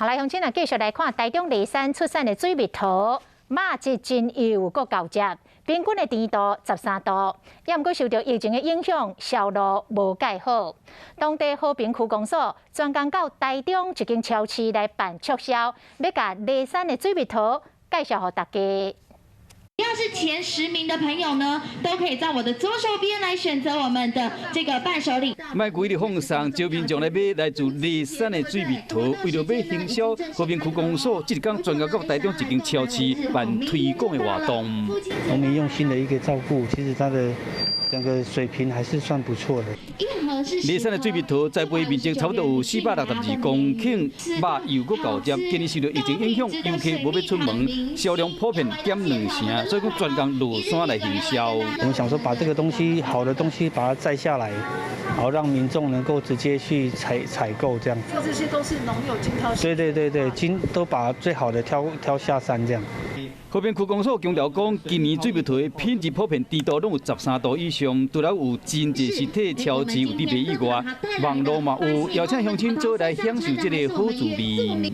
好來，鄉親啊，繼續來看台中梨山出產的水蜜桃，肉質真幼，閣厚汁，平均的甜度13度。也毋過受著疫情的影響，銷路無蓋好。當地和平區公所專工到台中一間超市來辦促銷，欲共梨山的水蜜桃介紹予大家。只要是前10名的朋友呢，都可以在我的左手邊來選擇我們的這個伴手禮。莫規日放送，招民眾來買來自梨山的水蜜桃，為著欲行銷，和平區公所這一工專工到台中一間超市辦推廣的活動。農民用心的一個照顧，其實它的整個水平還是算不錯的。梨山的水蜜桃栽培面積差不多有462公頃，肉幼閣厚汁。今年受著疫情影響，遊客無欲出門，銷量普遍減兩成，所以講專工落山來行銷。我們想說把這個東西好的東西把它摘下來，好讓民眾能夠直接去採購這樣。這些都是農友精挑細選。對對對對，精都把最好的挑挑下山這樣。和平區公所強調講，今年水蜜桃的品質普遍甜度攏有13度以上，除了有真濟實體超市有佇賣以外，網路嘛有邀請鄉親做來享受這个好滋味。